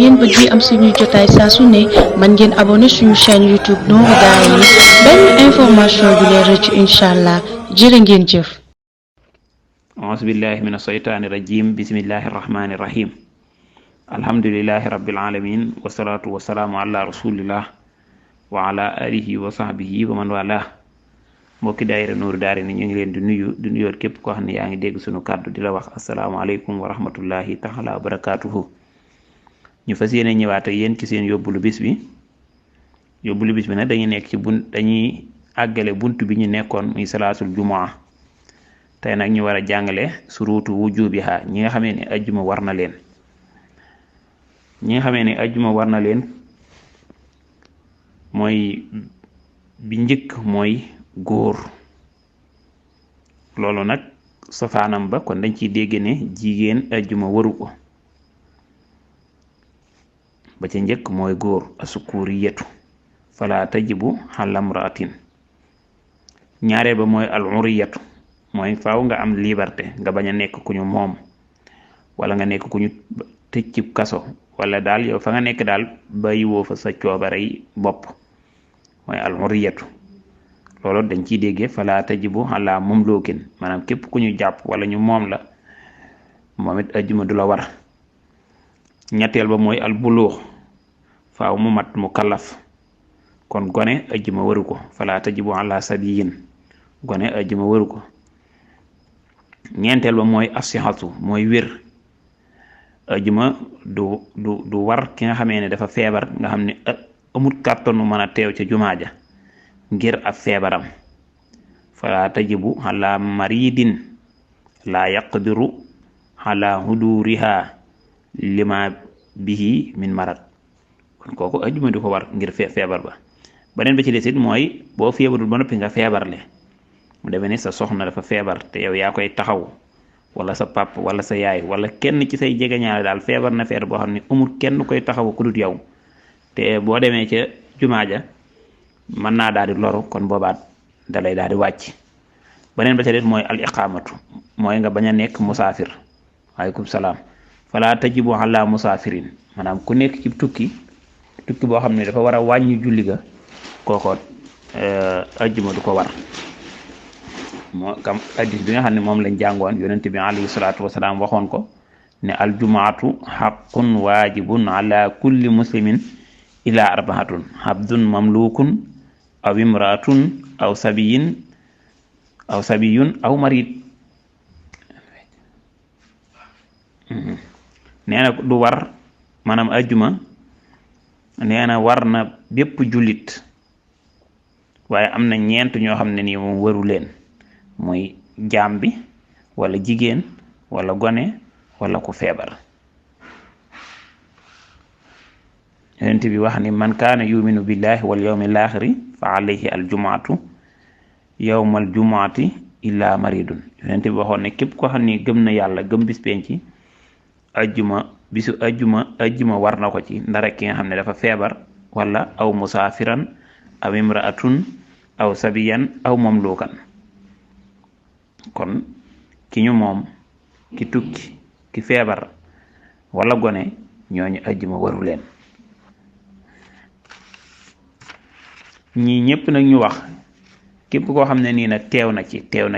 ngeen bëggee am suñuy jotaay saa su ne mën ngeen abonné suñu chaîne YouTube Nourou Darayni benn information du leen rëcc incha allah jërë ngeen jëf. auzu billahi min ashaytaani rajim bismillahi rahmani rahim alhamdulillahi rabbil alamin wasalaatu wasalaamu ala rasulillah wa ala alihi wa sahbihi wa man wala. mbokki daayira Nourou Darayni ñu ngi leen di nuyoot képp koo xam ne yaa ngi dégg suñu kàddu di la wax asalaamaaleykum wa rahmatullahi taala wa barakaatuhu. ñu fas yéene ñëwaat ak yéen ci seen yóbbulu bis bi nag dañuy nekk ci dañuy àggale bunt bi ñu nekkoon muy salaatul jumaa. tey nag ñu war a jàngale suruutu wujubiha ñi nga xamee ne ajjuma war na leen mooy bi njëkk mooy góor. loolu nag safaanam ba kon dañ ciy dégg ne jigéen ajjuma waru ko. ba ca njëkk mooy góor asukuriyatu fala tajibu ala mraatin. ñaareel ba mooy al uriyatu mooy faaw nga am liberté nga bañ a nekk ku ñu moom wala nga nekk ku ñu tëj ci kaso wala daal yow fa nga nekk daal bàyyiwoo fa sa coobarey bopp mooy al uriyatu. loolu dañ ciy déggee fala tajibu ala mamlukin maanaam képp ku ñu jàpp wala ñu moom la moom it ajjuma du la war. ñetteel ba mooy al buluux faaw mu mat mu kallaf kon gone ajjuma waru ko fala tajibu ala sabiyin gone ajjuma waru ko. ñeenteel ba mooy asihatu mooy wér. ajjuma du war ki nga xamee ne dafa feebar nga xam ne amul kàttanu mën a teew ca jumaa ja ngir ab feebaram. fala tajibu ala maridin la yaqdiru ala huduriha lima bihi min marad kon kooku ajjuma du ko war ngir feebar ba. beneen ba ci des it mooy boo feebarul ba noppi nga feebarle mu demee ne sa soxna dafa feebar te yow yaa koy taxaw wala sa pap wala sa yaay wala kenn ci say jegeñaale daal feebar na feebar boo xam ne amul kenn koy taxaw ku dut yow te boo demee ca jumaa ja mën naa daal di loru kon boobaat dalay daal di wàcc. beneen ba ca des mooy al iqaamatu mooy nga bañ a nekk musaafir. waaleykum salaam. fala tajibu ala musaafirin maanaam ku nekk ci tukki boo xam ne dafa war a wàññi julli ga kooko ajjuma du ko war. moo kam hadis bi nga xam ne moom lañ jàngoon yonent bi alayhi salaatu wasalaam waxoon ko ne aljumaatu xaqun waajibun ala kulli muslimin ila arbaatun abdun mamlukun aw imraatun aw sabiyun aw marid. nee na du war maanaam ajjuma nee na war na bépp jullit waaye am na ñeent ñoo xam ne nii moom waru leen mooy jaam bi wala jigéen wala gone wala ku feebar. yonent bi wax ni man kaana yuminu billahi wal yawmil aaxiri fa alayhi aljumuatu yawmal jumuati illa maridun. yonent bi waxoon ne képp koo xam ne gëm na yàlla gëm bis penci bisu ajjuma war na ko ci ndara ki nga xam ne dafa feebar wala aw musaafiran aw imraatun aw sabiyan aw mamlukan. kon ki ñu moom ki tukki ki feebar wala gone ñooñu ajjuma waru leen. ñii ñépp nag ñu wax képp koo xam ne nii nag teew na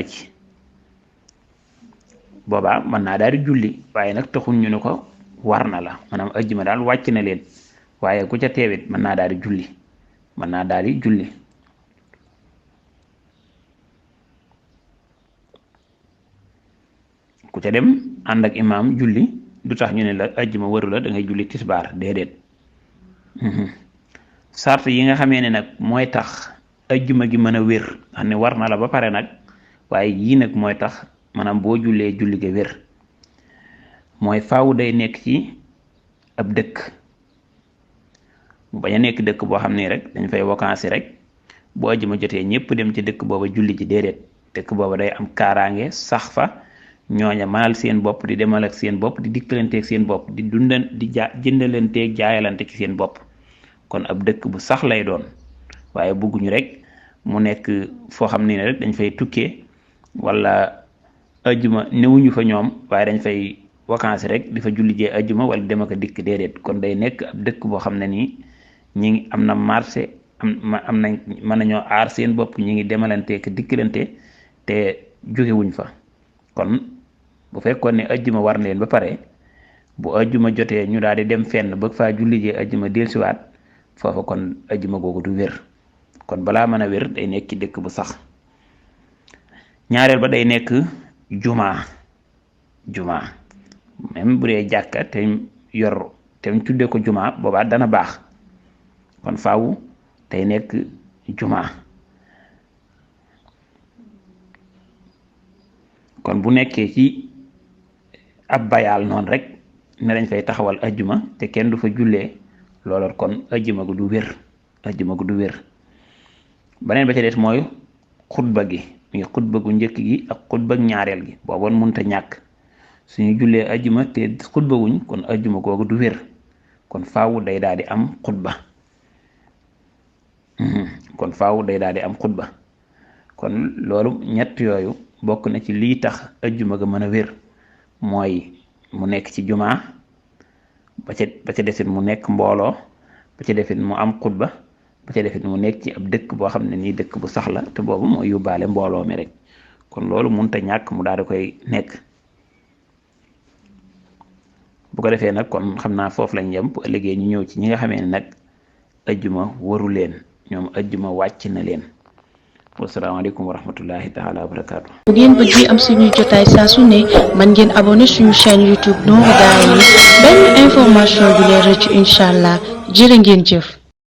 ci boobaa mën naa daal di julli waaye nag taxul ñu ne ko war na la maanaam ajjuma daal wàcc na leen waaye ku ca teewit mën naa daal di julli. ku ca dem ànd ak imaam julli du tax ñu ne la ajjuma waru la da ngay julli tisbaar déedéet. sart yi nga xamee ne nag mooy tax ajjuma gi mën a wér xam ne war na la ba pare nag waaye yii nag mooy tax maanaam boo jullee julli ga wér mooy faaw day nekk ci ab dëkk mu bañ a nekk dëkk boo xam ne rek dañ fay vacances rek boo ajjuma jotee ñépp dem ci dëkk booba julli ji déedéet. dëkk booba day am kaaraange sax fa ñooña mënal seen bopp di demal ak seen bopp di dikkalanteeg seen bopp di jëndalanteeg jaayalante ci seen bopp kon ab dëkk bu sax lay doon waaye bëgguñu rek mu nekk foo xam ne rek dañ fay tukkee wala ajjuma newuñu fa ñoom waaye dañ fay vacances rek di fa julli jee ajjuma wala dem ak dikk déedéet kon day nekk ab dëkk boo xam ne nii ñi ngi am na marché am nañ mën nañoo aar seen bopp ñi ngi demalante ak dikkalante te jógewuñ fa kon bu fekkoon ne ajjuma war na leen ba pare bu ajjuma jotee ñu daal di dem fenn bëgg faa julli jee ajjuma dellusiwaat foofa kon ajjuma googu du wér kon balaa mën a wér day nekk ci dëkk bu sax ñaareel ba day nekk jumaa même bu dee jàkka te yor te ñu tuddee ko jumaa boobaa dana baax kon faaw day nekk jumaa kon bu nekkee ci ab bayaal noonu rek ne dañ fay taxawal ajjuma te kenn du fa jullee loolu kon ajjuma gu du wér beneen ba ca des mooy xutba gi muy xutba gu njëkk gi ak xutba ñaareel gi booboon munta ñàkk suñu jullee ajjuma te xutba wuñ kon ajjuma googu du wér kon faaw day daal di am xutba kon loolu ñett yooyu bokk na ci lii tax ajjuma ga mën a wér mooy mu nekk ci jumaa ba ca defit mu nekk mbooloo ba ca defit mu am xutba ba ca defit mu nekk ci ab dëkk boo xam ne nii dëkk bu sax la te boobu mooy yóbbaale mbooloo mi rek kon loolu munta ñàkk mu daal di koy nekk bu ko defee nag kon xam naa foofu lañ yem bu ëllëgee ñu ñëw ci ñi nga xamee ne nag ajjuma waru leen ñoom ajjuma wàcc na leen wasalaamaaleykum wa rahmatullahi taala wa barakaatu. bu ngeen bëggee am suñuy jotaay saa su ne man ngeen abonné suñu chaîne YouTube Nourou Darayni benn information du leen rëcc incha allah jërë ngeen jëf.